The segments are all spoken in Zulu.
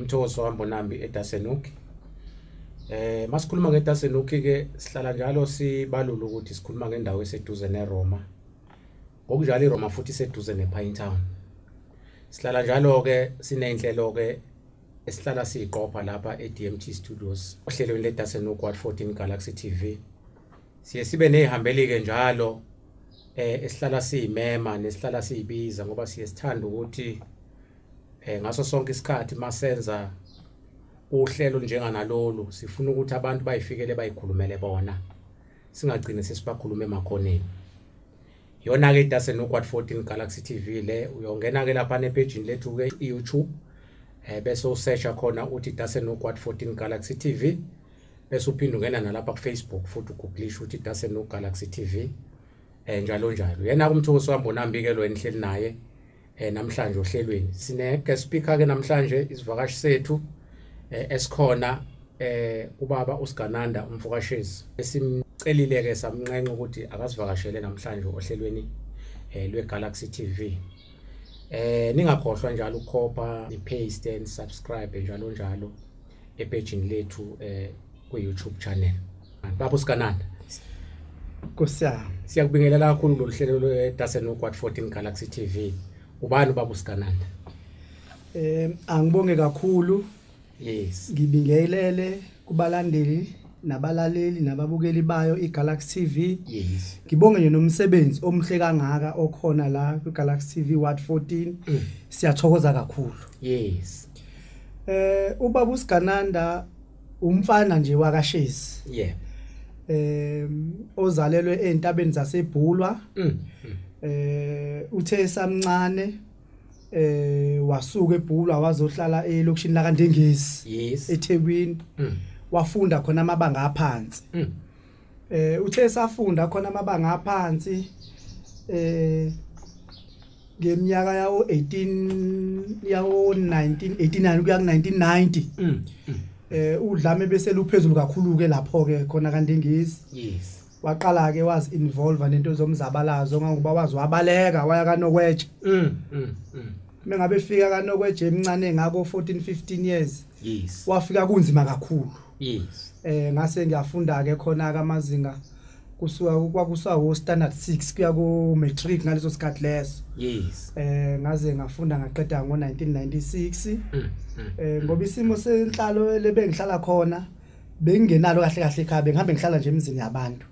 Umthokozo waMbonambi eDassenhoek. Masikhuluma ngeDassenhoek ke sihlala njalo sibalula ukuthi sikhuluma ngendawo eseduze neRoma. Ngokunjalo iRoma futhi iseduze nePinetown. Sihlala njalo ke sineyinhlelo ke esihlala siyiqopha lapha eDMT Studios ohlelweni leDassenhoek Ward 14 Galaxy TV. Siye sibe nezihambeli ke njalo esihlala siyimema nesihlala siyibiza ngoba siye sithanda ukuthi ngaso sonke isikhathi masenza uhlelo njenganalolu sifuna ukuthi abantu bayifikele bayikhulumele bona, singagcini sesibakhuluma emakhoneni. Yona ke iDassenhoek Ward 14 Galaxy TV le, uyongena ke lapha nepage lethu ke YouTube, bese usearcha khona uthi Dassenhoek Ward 14 Galaxy TV, bese uphinda ungena nalapha ku Facebook futhi ugooglisha uthi Dassenhoek Galaxy TV, njalo njalo. Yena uMthokozo waMbonambi ke lo enihleli naye namhlanje ohlelweni. Sine guest speaker ke namhlanje, isivakashi sethu esikhona, ubaba uSigananda umfokashezi, esimcelile ke samnxenxa ukuthi akasivakashele namhlanje ohlelweni lwe Galaxy TV. Ningakhohlwa njalo ukukhopha, ni-paste and subscribe njalo njalo epage lethu ku YouTube channel. Baba uSigananda, Nkosi yami. Siyakubingelela kakhulu lolu hlelo lweDassenhoek Ward 14 Galaxy TV. Ubani ubaba uSigananda? Angibonge kakhulu. Ngibingelele kubalandeli nabalaleli nababukeli bayo iGalaxy TV. Ngibonge nje nomsebenzi omuhle kangaka okhona la kwiGalaxy TV Ward 14. Siyathokoza kakhulu. Ubaba uSigananda umfana nje wakaShezi. Ozalelwe entabeni zaseBhulwa. Uthe samncane wasuka eBhulwa wazohlala elokishini laKaNdengezi eThekwini. Wafunda khona amabanga aphansi. Uthe safunda khona amabanga aphansi ngeminyaka yawo 18 yawo 1989 kuya ku 1990. Udlame bese luphezulu kakhulu ke lapho ke khona kaNdengezi. Waqala ke wazi involve nento zomzabalazo, ngangoba wazi wabaleka waya kaNokweje. Mengabe fika kaNokweje emncane ngako 14 15 years. Wafika kunzima kakhulu. Ngase ngiyafunda ke khona kamazinga kusuka kwakusawo standard 6 kuya ku matric ngaleso sikhathi leso. Ngaze ngafunda ngaqeda ngo 1996. Ngoba isimo senhlalo lebengihlala khona bengingenalo kahle kahle ekhaya, bengihambe ngihlala nje emizini yabantu.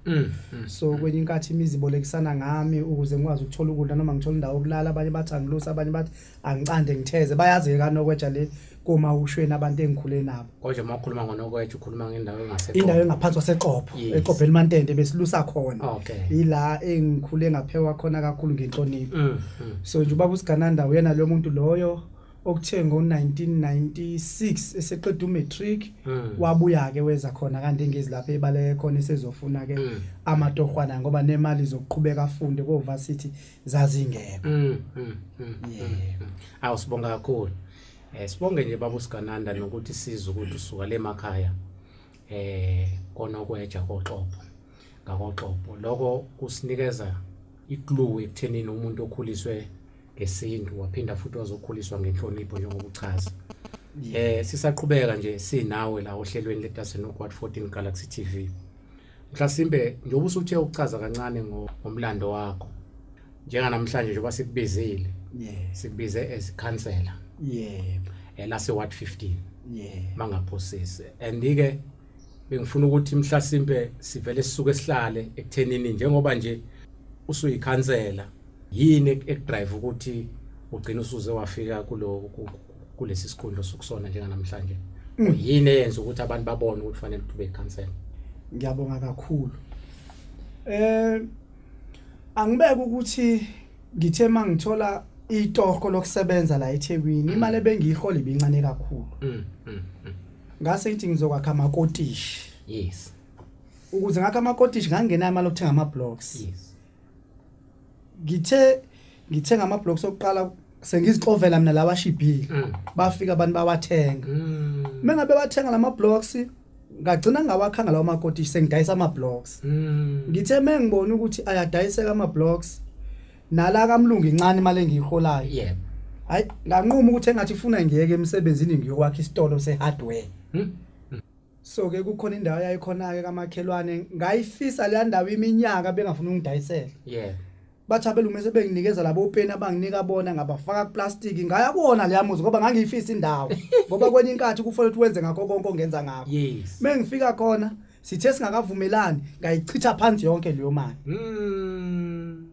So kwenye inkathi imizi ibolekisana ngami ukuze ngikwazi ukuthola ukudla noma ngithola indawo yokulala. Abanye bathi angilusa, abanye bathi angicande ngitheze. Bayazi kaNokweja le komawushweni abantu engikhule nabo. Konje uma ukhuluma ngoNokweja ukhuluma ngendawo engaseqophe. Indawo engaphansi kwaseqopho, eqophe elimantende besilusa khona. Ila engikhule ngaphewa khona kakhulu ngenhlonipho. So nje ubaba uSigananda uyena lo muntu loyo okuthe ngo-1996 eseqeda umatric wabuya ke weza khona kaNdengezi lapho ebaleke khona esezofuna ke amatohwana ngoba nemali zokuqhubeka afunde ko varsity zazingekho. Yebo. Awu, sibonga kakhulu. Sibonge nje baba uSigananda nokuthi siza ukuthi usuka le emakhaya koNokweja koXopo. NgakoXopo. Lokho kusinikeza iclue ekuthenini umuntu okhuliswe ngesintu waphinda futhi wazokhuliswa ngenhlonipho njengoba uchaza. Sisaqhubeka nje sinawe la ohlelweni leDassenhoek Ward 14 Galaxy TV. Mhlasimbe njengoba usuthe ukuchaza kancane ngomlando wakho. Njenganamhlanje njengoba sikubizile. Sikubize as councillor. Lase Ward 15. Mangaphosisi. And ke bengifuna ukuthi mhlasimbe sivele sisuke sihlale ekuthenini njengoba nje usuyikhansela, yini ekudrive ukuthi ugcina usuze wafika kulo kulesi sikhundla sokusona njenganamhlanje? Yini eyenza ukuthi abantu babone ukuthi fanele ube ikhansela? Ngiyabonga kakhulu. Angibeke ukuthi ngithe mangithola itoko lokusebenza la eThekwini, imali ebengiyihola ibincane kakhulu. Ngase ngithi ngizokwakha amakotishi. Ukuze ngakha amakotishi ngangenayo imali yokuthenga ama blocks. Ngithe ngithenga ama blocks okuqala sengizixovela mina lawa shibhile. Bafika abantu bawathenga. Mengabe bathenga lama blocks ngagcina ngawakhanga lawa makotishi sengidayisa ama blocks. Ngithe mengibona ukuthi ayadayiseka ama blocks nala kamlungu incane imali engiyiholayo. Hayi, nganquma ukuthi engathi ifuna ngiyeke emsebenzini ngiyokwakha isitolo sehardware. So ke kukhona indawo yayikhona ke kamakhelwane, ngayifisa le ndawo iminyaka bengafuna ungidayisela. Yeah. Bathi abelume sebenginikeza labo peni abanginika bona ngabafaka kuplastic, ngayabona leya muzi ngoba ngangiyifisa indawo. Ngoba kwenye inkathi kufanele ukuthi wenze ngakho konke ongenza ngakho. Yes. Mengifika khona sithe singakavumelani ngayichitha phansi yonke leyo mali.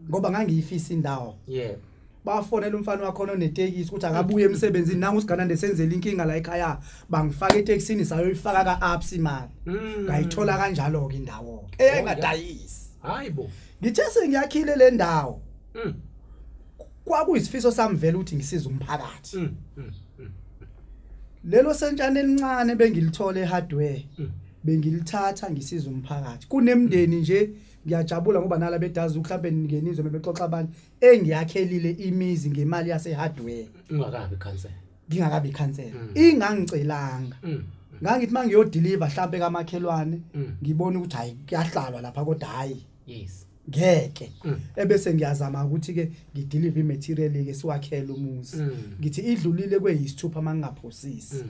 Ngoba ngangiyifisa indawo. Yeah. Bafonela umfana wakhona onetekisi ukuthi akabuye emsebenzini, nangu uSigananda senzele inkinga la ekhaya, bangifaka etekisini sayoyifaka ka-Absa imali. Ngayithola kanjalo ke indawo ke engadayisi. Hayibo. Ngithe sengiyakhile le ndawo. Kwakuyisifiso sami vele ukuthi ngisize umphakathi. Lelo sentshana elincane bengilithola ehardware, bengilithatha ngisiza umphakathi. Kunemndeni nje ngiyajabula ngoba nala bedazi mhlawumbe ningenizwe bebexoxa abantu engiyakhelile imizi ngemali yase hardware. Ungakabi khansela. Ngingakabi khansela. Ingangicelanga. Ngangithi mangiyo deliver mhlawumbe kamakhelwane ngibona ukuthi hayi kuyahlalwa lapha kodwa hayi. Yes. Ngeke. Ebese ngiyazama ukuthi ke ngideliver imaterial ke siwakhele umuzi. Ngithi idlulile kweyisithupha mangingaphosisi.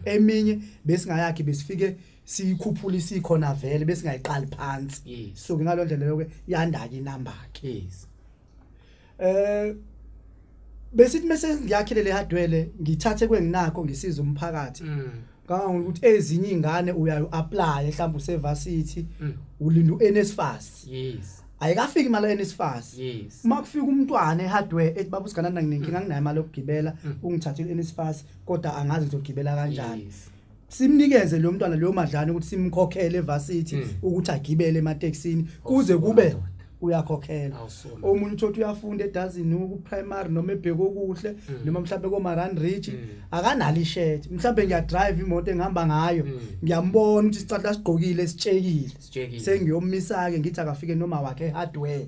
Eminye besingayakhi besifike siyikhuphula isikhona vele besingayiqali phansi. So ngaloo ndlela leyo ke yanda ke inamba ke. Yes. Besithi mase ngiyakhile le hardware ngithathe kwenginakho ngisiza umphakathi. Kangangokuthi ezinye izingane uyayo apply mhlawumbe usevarsity ulinda uNSFAS. Yes. Ayikafiki imali eNSFAS. Yes. Uma kufika umntwana ehardware ethi baba uSigananda nginenkinga nginayo imali yokugibela, ungithathile uNSFAS kodwa angazi ngizogibela kanjani. Yes. Simnikeze lo mntwana leyo madlana ukuthi simkhokhele evarsity ukuthi agibele ematekisini kuze kube uyakhokhela. Omunye uthothi uyafunda edazini ku primary noma ebheke okuhle noma mhlawumbe ko Maran Ridge akanalo ishirt, mhlawumbe ngiya drive imoto engihamba ngayo ngiyambona ukuthi isicathulo sigqokile sitshekile, sengiyomisa ke ngithi akafike noma wakhe ehardware.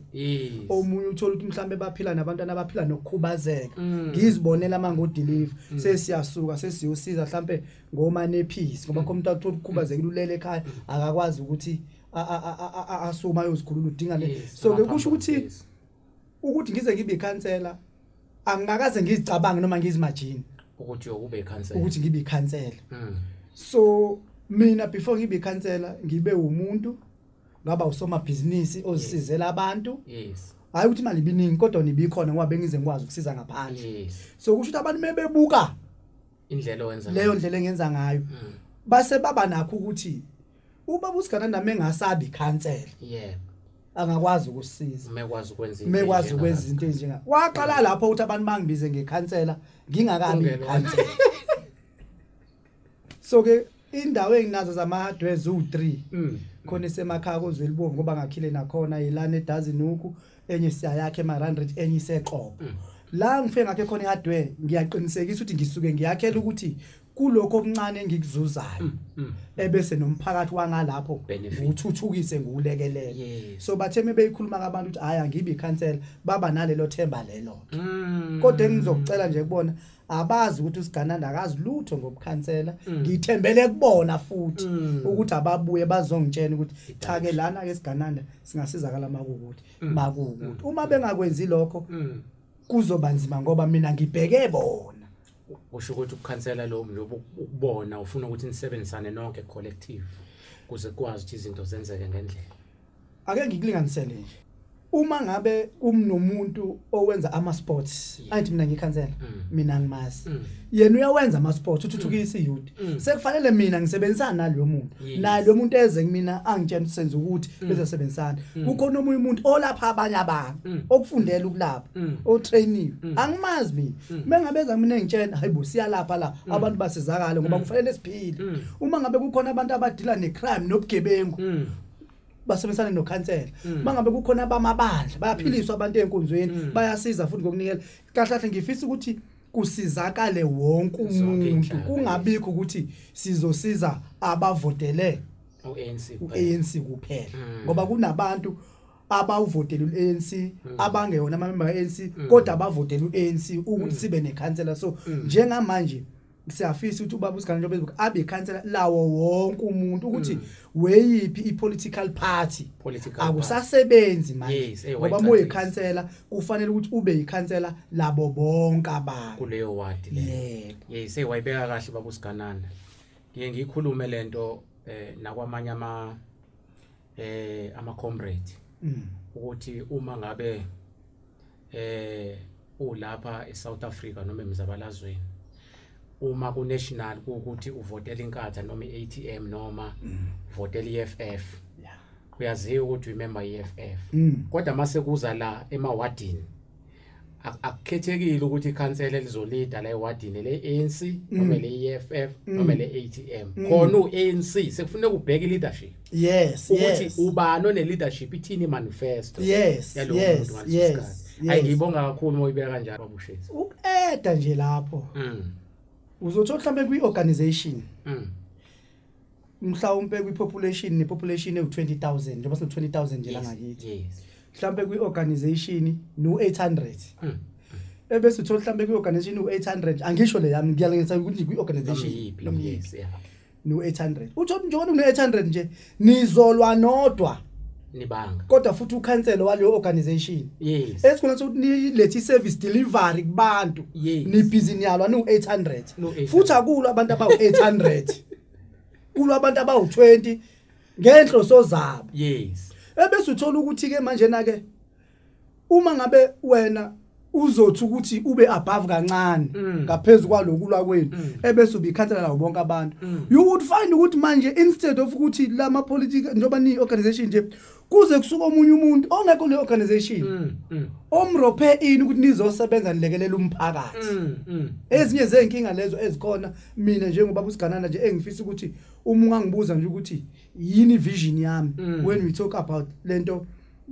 Omunye uthola ukuthi mhlawumbe baphila nabantwana abaphila nokukhubazeka, ngizibonela mango deliver sesiyasuka sesiyosiza mhlawumbe ngoma nephisi ngoba khona umuntu athola ukukhubazekile ulele ekhaya akakwazi ukuthi asuma yozikhulula udinga le. So ke kusho ukuthi ngize ngibe ikhansela angikaze ngizicabange noma ngizimagine ukuthi ube ikhansela, ukuthi ngibe ikhansela. So mina before ngibe ikhansela ngibe umuntu ngaba usomabhizinisi ozisizela abantu. Yes. Hayi ukuthi imali ibiningi kodwa nibikhona ngoba bengize ngikwazi ukusiza ngaphandle. Yes. So kusho ukuthi abantu mebebuka indlela owenza leyo ndlela engenza ngayo base baba nakho ukuthi ubaba uSigananda mengasabi ikhansela. Yeah. Angakwazi ukusiza. Mekwazi ukwenza into. Mekwazi ukwenza izinto ezinjenga. Waqala lapho ukuthi abantu bangibize ngekhansela ngingakabi ikhansela. So ke indawo enginazo zama hardware zu3. Khona isemakhaya koZwelibomvu ngoba ngakhile nakhona yilana eDazinuku, enye siyayakhe ema-100 enye iseqobo. La ngifike ngakhe khona ihardware ngiyaqinisekisa ukuthi ngisuke ngiyakhela ukuthi kulokho okuncane engikuzuzayo ebese nomphakathi wangalapho uthuthukise ngulekelele. So bathe mebeyikhuluma kabantu ukuthi hayi angibe ikhansela baba nalelo themba lelo. Kodwa engizokucela nje kubona abazi ukuthi uSigananda akazi lutho ngobukhansela, ngithembele kubona futhi ukuthi ababuye bazongitshela ukuthi cha ke lana ke Sigananda singasizakala makukuthi makukuthi. Uma bengakwenzi lokho kuzoba nzima ngoba mina ngibheke bona. Usho ukuthi ukukhansela lo njengoba ukubona ufuna ukuthi nisebenzisane nonke collective kuze kwazi ukuthi izinto zenzeke ngendlela. Ake ngikulinganisele nje. Uma ngabe umnomuntu owenza ama sports, angithi mina ngikhansela, mina ngimazi. Yena uyawenza ama sports uthuthukisa iyouth. Sekufanele mina ngisebenzisana naloyo muntu. Naye lo muntu eze kumina angitshela ukuthi senze ukuthi bese sebenzisana. Kukhona omunye umuntu olapha abanye abantu okufundela ukulapha, otrainiwe. Angimazi mina. Mengabeza mina ngitshela hayibo siyalapha la abantu basizakala ngoba kufanele siphile. Uma ngabe kukhona abantu abadila necrime nobugebengu basebenzisana nokhansela. Mangabe kukhona abamabandla bayaphiliswa abantu enkonzweni, bayasiza futhi ngokunikela. Kahle kahle ngifisa ukuthi kusizakale wonke umuntu, kungabikho ukuthi sizosiza abavotele uANC kuphela, ngoba kunabantu abawuvotela uANC abangeyona amamember eANC kodwa abavotela uANC ukuthi sibe nekhansela. So njengamanje Siyafisa ukuthi ubaba uSigananda njengoba abe ikhansela lawo wonke umuntu, ukuthi weyiphi i-political party. Akusasebenzi manje, ngoba uma uyikhansela kufanele ukuthi ube yikhansela labo bonke abantu kuleyo ward leyo. Yes, wayibeka kahle baba uSigananda. Ngiye ngikhulume lento nakwamanye ama comrade ukuthi uma ngabe ulapha eSouth Africa noma emzabalazweni, uma ku national ukuthi uvotela inkatha noma iATM noma uvotela iEFF, uyaziwa ukuthi remember iEFF. Kodwa mase kuza la emawadini akukhethekile ukuthi ikhansela elizolida la ewadini le ANC noma le EFF noma le ATM. Khona uANC sekufuneka ubheke leadership. Yes, ukuthi ubani one leadership, ithini manifesto. Yes, yes, yes. Ayi, ngibonga kakhulu moyibeka kanjalo babushezi. Ukueda nje lapho. Uzothola mhlambe kwi-organization, mhlawumbe kwi-population, ne-population ewu-20,000, njengoba sino 20,000 nje la ngakithi. Yes. Mhlambe kwi-organization no-800. Ebese uthola mhlambe kwi-organization no-800, angisho le yami, ngiyalengisa ukuthi kwi-organization yes, yeah, no-800. Uthola njengoba no-800 nje nizolwa nodwa nibanga, kodwa futhi ukhansela waleyo organization. Yes. Esikhona ukuthi nilethe service delivery kubantu, nibhizi niyalwa no-800. Futhi akulo abantu abawu-800, kulo abantu abawu-20 ngenhloso zabo. Yes. Ebese uthola ukuthi ke manje na ke uma ngabe wena uzothi ukuthi ube above kancane ngaphezulu kwalokulwa kwenu, ebese ubikhansela lawo bonke abantu. You would find ukuthi manje instead of ukuthi lama political, njengoba ni organization nje, kuze kusuka omunye umuntu ongekho le organization omrophe ini ukuthi nizosebenza nilekelela umphakathi. Ezinye zezinkinga lezo ezikhona, mina njengoba uSigananda nje engifisa ukuthi uma ungangibuza nje ukuthi yini vision yami when we talk about lento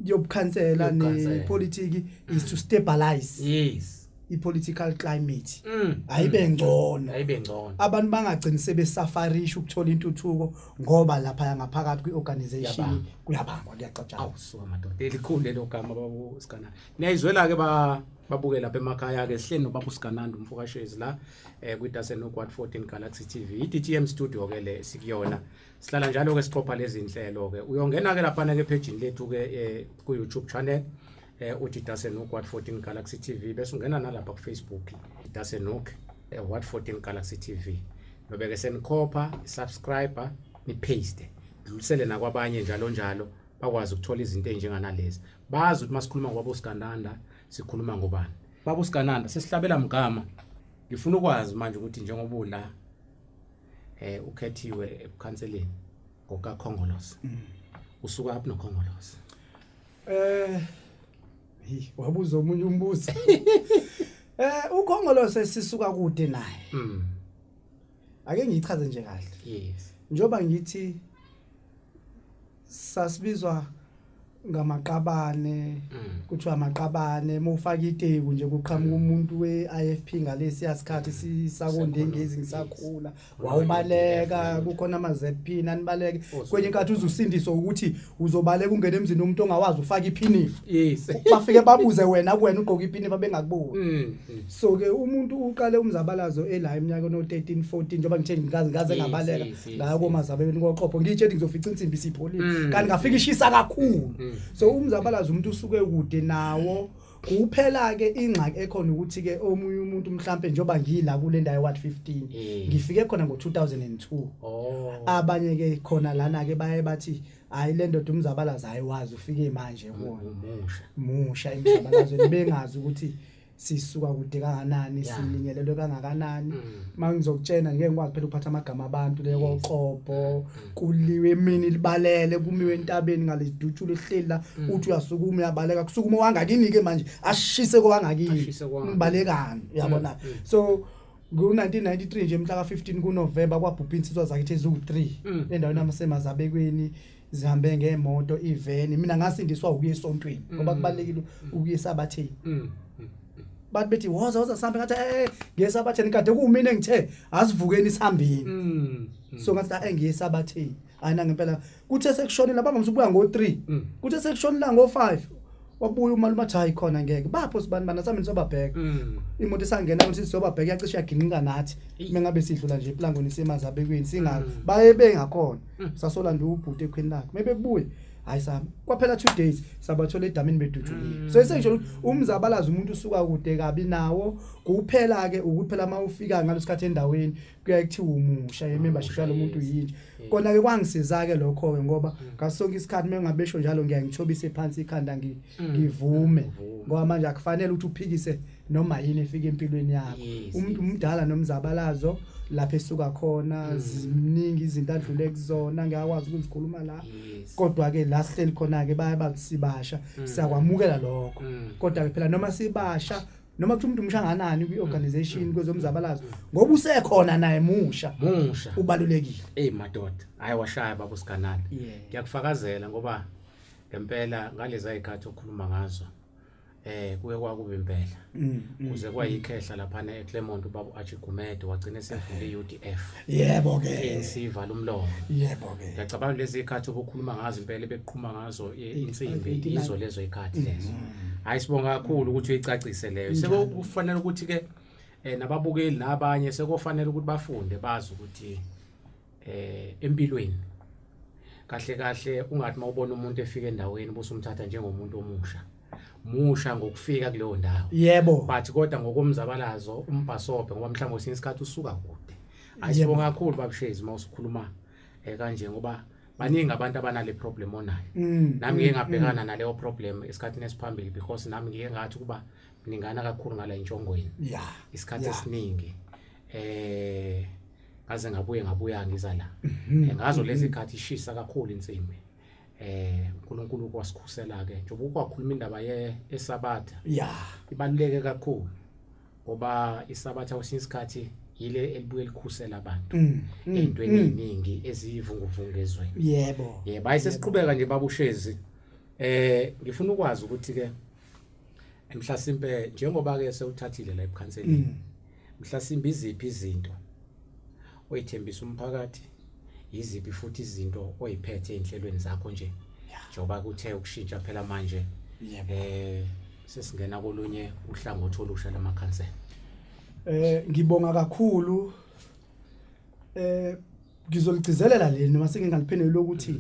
yobukhansela nepolitiki, is to stabilize yes i-political climate. Ayibe ngcono, ayibe ngcono, abantu bangagcini sebesafarisha ukuthola intuthuko ngoba lapha ngaphakathi kwi-organization kuyabangwa, kuyaxatshana. Awusuka madoda, elikhulu lelo gama baba uSigananda. Niyayizwela ke babuke lapha emakhaya ke, sihleli nobaba uSigananda umfokashezi la kwi-Dasenook Ward 14 Galaxy TV, i-DTM studio ke le sikuyona. Sihlala njalo ke siqopha lezi inhlelo ke. Uyongena ke lapha ke page lethu ke ku YouTube channel uthi Dasenook Ward 14 Galaxy TV, bese ungena nalapha ku Facebook Dasenook Ward 14 Galaxy TV. Nobeke senikhopha, subscriber, ni paste. Dlulisele nakwabanye njalo njalo bakwazi ukuthola izinto ezinjenganalezi. Bazi ukuthi masikhuluma ngobaba uSigananda sikhuluma ngobani. Baba uSigananda sesihlabela mgama. Ngifuna ukwazi manje ukuthi njengoba ula ukhethiwe ebukhanseleni ngokaKhongolose. Usuka aphi noKhongolose? Wabuza omunye umbuzo. uKhongolose sisuka kude naye. Ake ngiyichaze nje kahle. Yes. Njoba ngithi sasibizwa ngamaqabane, kuthiwa amaqabane, mawufaka iteku nje kuqhamuka umuntu we-IFP ngalesi yasikhathi sisakondengezi ngisakhula, wawubaleka, kukhona ama-ZP nanibaleke. Kwenye inkathi uzusindiswa ukuthi uzobaleka ungene emzini womuntu ongawazi ufaka iphinifa. Yes. Bafike babuze wena kuwena ugqoka iphinifa bengakuboni. So ke umuntu uqale umzabalazo ela eminyakeni o-13 14, njengoba ngithe ngaze ngabaleka la komazabeni koqopho, ngitshela ngizofica insimbi isipholile, kanti ngafika ishisa kakhulu. So umzabalazo umuntu usuke kude nawo. Kuphela ke ingxaki ekhona ukuthi ke omunye umuntu mhlambe njoba ngila kule ndawo Ward 15 ngifike khona ngo2002. Abanye ke khona lana ke baye bathi hayi le ndoda umzabalazo ayiwazi ufike manje kuona musha emzabalazweni, bengazi ukuthi sisuka kude kangakanani, silinyelelwe kangakanani. Mangizokutshena ngeke ngikwazi phela ukuphatha amagama abantu lekoqobo, kuliwe emini libalele, kumiwe entabeni ngalezidutshulo ehleli la, uthi uyasukuma uyabaleka, kusukuma wangakini ke manje ashise kowangakini, ngibalekani, uyabona. So ngo-1993 nje mhla ka-15 kuNovember kwabhubha insizwa zakithi eziwu-3 endaweni yasemazabekweni, zihambe ngemoto iveni. Mina ngasindiswa ukuya esontweni ngoba kubalekile ukuya esabatheni. Bathi bethi woza woza sihambe, ngathi ngiyesabatheni, kade kuwumina engithe asivukeni sihambeni. So ngathi ngiyesabatheni. Ayina ngempela kuthe sekushonile baba ngisubuya ngo3, kuthe sekushonile ngo5, Wabuya umalume athi hayi khona ngeke bapho sibani bana sami nisobabheka. Imoto isangena ukuthi sizobabheka yacishe yaginqika nathi mengabe sidlula nje eplangweni semazabekweni singazi baye bengakhona. Sasolanda ubhuti ekhweni lakhe mebebuye hayi sami kwaphela 2 days sabathola edamini bedutshulile. So esengisho ukuthi umzabalazo umuntu usuka kude kabi nawo kuphela ke ukuthi phela mawufika ngalesikhathi endaweni kuyaye kuthiwa umusha yemembership yalomuntu yinje. Kona ke kwangisiza ke lokho ke ngoba ngasonke isikhathi mengabesho njalo ngiyangithobise phansi ikhanda ngivume ngoba manje akufanele ukuthi uphikise noma yini efika empilweni yakho. Umuntu umdala nomzabalazo lapha esuka khona ziningi izinto adlule kuzona ngiyakwazi ukuzikhuluma la, kodwa ke la sihleli khona ke baye bakusibasha siyakwamukela lokho. Kodwa ke phela noma sibasha noma kuthi umuntu umshanganani kwiorganization kwezomzabalazo ngoba usekhona naye musha ubalulekile. Hey madoda, hayi washaya baba uSigananda. Ngiyakufakazela ngoba ngempela ngalezi izikhathi okhuluma ngazo kuye kwakube impela kuze kwayikhehla lapha eClermont ubaba uAchigumede wagcina esevule iUDF. Yebo ke insiva lomlomo. Yebo ke ngiyacabanga lezi izikhathi obukhuluma ngazo impela beqhuma ngazo insimbi izo lezo izikhathi lezo. Hayi sibonga kakhulu ukuthi uyicacise leyo. Sekufanele ukuthi ke nababukeli nabanye sekufanele ukuthi bafunde bazi ukuthi empilweni kahle kahle ungathi mawubona umuntu efika endaweni bosumthatha njengomuntu omusha musha ngokufika kuleyo ndawo. Yebo but kodwa ngokomzabalazo umbhasobhe ngoba mhlawumbe kwesinye isikhathi usuka kude. Ayisibonga kakhulu babushezi mawusukhuluma kanje ngoba baningi abantu abanale problem onayo. Nami ngike ngabhekana naleyo problem esikhathini esiphambili because nami ngike ngathi kuba ningana kakhulu ngala intshongweni isikhathi esiningi ngaze ngabuye ngabuya ngiza la ngazo lezi ikhathi ishisa kakhulu insimbi. uNkulunkulu kwasikhusela ke njengoba ukwakhuluma indaba yeSabatha ibaluleke kakhulu ngoba iSabatha kwesinye isikhathi yile elibuye likhusela abantu ey'ntweni ey'ningi eziyivunguvungu ezweni. Yebo yebo ayisesiqhubeka nje babushezi. Ngifuna ukwazi ukuthi ke mhlasimpe njengoba ke sewuthathile la ebukhanseleni mhlasimbe iziphi izinto oyithembisa umphakathi, yiziphi futhi izinto oyiphethe einhlelweni zakho nje njengoba kuthe ukushintsha phela manje sesingena kolunye uhlangothi olusha lamakhansela? Ngibonga kakhulu. Ngizoligcizelela leli noma sengingaliphenduli ukuthi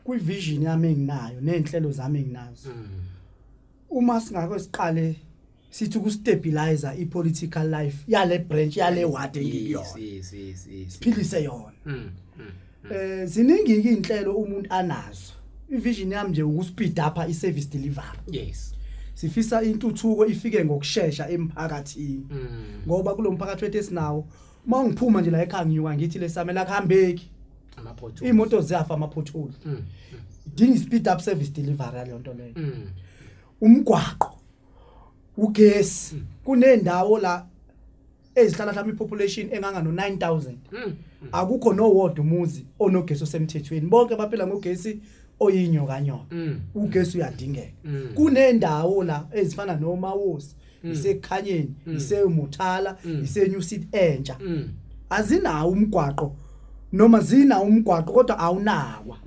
kwi vision yami enginayo nezinhlelo zami enginazo uma singake siqale sithi ukustabilize ipolitical life yale branch yale ward engikuyona siphilise yona. Ziningi inhlelo umuntu anazo. Ivision yami nje ukuspeed up iservice delivery. Yes sifisa intuthuko ifike ngokusheshsha emphakathini ngoba kulomphakathi wethu esinawo uma ngiphuma nje la ekhaya nginyuka ngithi lesamela kuhambeki amapothole, imoto ziyafa amapothole. Idinga speed up service delivery leyo nto leyo. Umgwaqo, ugesi, kunendawo la ezihlala mhlawumbe ipopulation enganga no 9000 akukho no ward umuzi onogesi osemthethweni, bonke baphila ngogesi oyinyoka nyoka. Ugesi uyadingeka. Kunendawo la ezifana noMawosi, iseKhanyeni, iseMuthala, iseNew City entsha azinawo umgwaqo noma zina umgwaqo kodwa awunawa.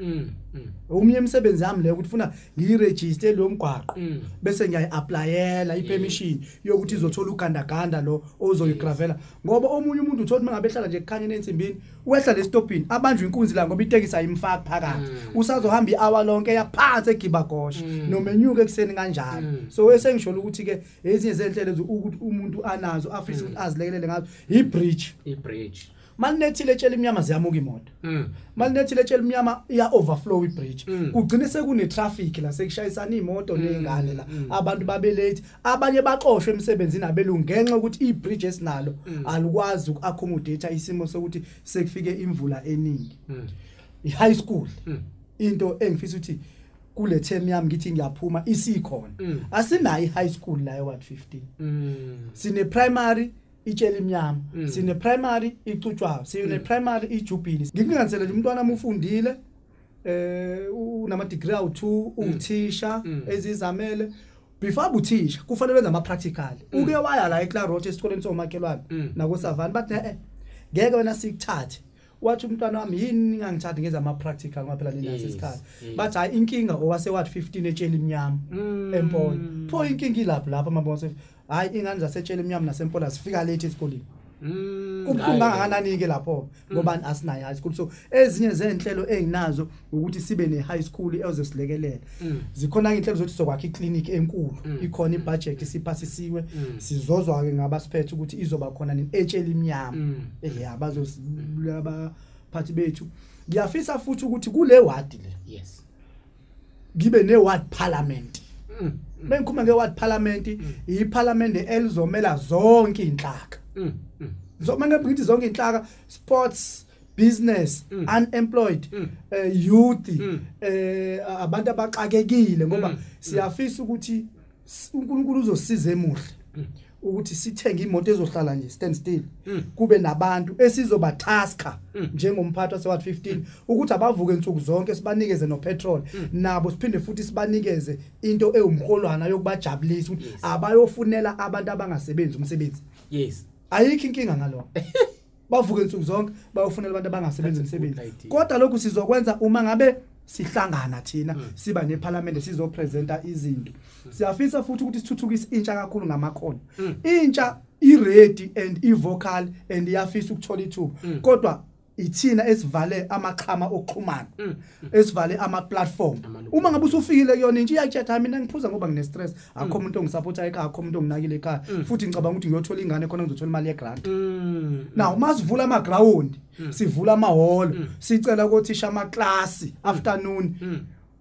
Omunye umsebenzi wami le ukuthi ufuna ngiyiregister lo mgwaqo bese ngiyayiapplyela ipermission yokuthi izothola ugandaganda lo ozoyigravela ngoba omunye umuntu uthola mangabe ehlala nje eKhanyeni ensimbini wehla lesitopini abanjwe inkunzi la ngoba itekisi ayimfaki phakathi usazohamba ihour lonke yaphansi egibagosha noma enyuke ekseni kanjalo. So esengisholo ukuthi ke ezinye zenhlelo ukuthi umuntu anazo afisa ukuthi azilekelele ngazo ibridge malinethile etshela imnyama ziyamuka imoto, malinethile etshela imnyama iya overflow ibridge, kugcine sekune traffic la sekushayisana imoto nezingane la abantu babe late, abanye baxoshwe emsebenzini abelungu ngenxa ukuthi ibridge esinalo alikwazi ukuaccommodate isimo sokuthi sekufike imvula eningi. I high school into engifisa ukuthi kule term yami ngithi ngiyaphuma isikhona, asinayo i high school la eWard 15. Sine primary itshela imnyama, sine primary icutshwayo, sine primary iJubilee. Ngikulinganisele nje umntwana amufundile unama degree awu2 uthisha ezizamele before abuthisha kufanele benze ama practical. Uke waya la eClarot esikoleni somakhelwane nakoSavani bathi ngeke wena sikuthathe Wathi umntwana wami yini ningangithathi ngenza ama practical ngoba phela ninaso isikhathi. Bathi hayi inkinga owase ward 15 etshela imnyama eMpola. Pho inkinga ilapho lapha mabonse hayi ingane zasetshela imnyama naseMpola zifika late esikoleni. Kubuhlungu kangakanani ke lapho ngoba asinayo high school. So ezinye zenhlelo enginazo ukuthi sibe ne high school ezosilekelela. Zikhona inhlelo zokuthi sokwakha iclinic enkulu, ikhona ibudget isiphasisiwe, sizozwa ke ngabasiphethe ukuthi izoba khona nini etshela imnyama. Abazobaphathi bethu. Ngiyafisa futhi ukuthi kule ward le, yes, ngibe ne ward parliament. Bengikhuluma nge ward parliament, iparliament elizomela zonke inhlaka. Zoma ngithi zonke inhlaka, sports, business, unemployed, youth, abantu abaxakekile, ngoba siyafisa ukuthi uNkulunkulu uzosiza emuhle ukuthi sithenge imoto ezohlala nje stand still, kube nabantu esizoba-taska njengomphathi wase-ward 15 ukuthi abavuke insuku zonke, sibanikeze no petrol nabo, siphinde futhi sibanikeze into ewumholwana yokubajabulisa ukuthi abayofunela abantu abangasebenzi umsebenzi. Yes, ayikho inkinga ngalokho. Bavuke insuku zonke bayofunela abantu abangasebenzi umsebenzi. Kodwa lokhu sizokwenza uma ngabe sihlangana thina siba neparliament sizopresenta izinto. Siyafisa futhi ukuthi sithuthukise intsha kakhulu ngamakhono. Intsha i-ready and i-vocal and iyafisa ukuthola ithuba, kodwa ithina esivale amaxhama okuxhumana, esivale ama platform. Uma ngabe usufikile kuyona intsha iyakutshela mina ngiphuza ngoba ngine stress, akho umuntu ongisupporta ekhaya, akho umuntu onginakile ekhaya, futhi ngicabanga ukuthi ngiyothola ingane khona ngizothola imali yegrant. Now masivula ama ground, sivula ama hall, sicela kothisha ama class afternoon,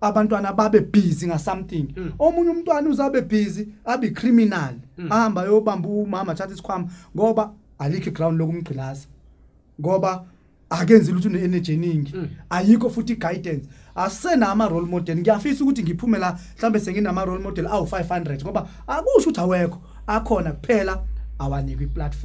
abantwana babe busy nga something. Omunye umntwana uzabe busy abe criminal, ahamba yobamba umama thatha isikhwama ngoba alikho ground lokumgqilaza, ngoba akenzi lutho une energy eningi, ayikho futhi guidance, asena ama role model. Ngiyafisa ukuthi ngiphume la mhlambe senginama role model awu 500, ngoba akusho ukuthi awekho, akhona kuphela awanikwe iplatform.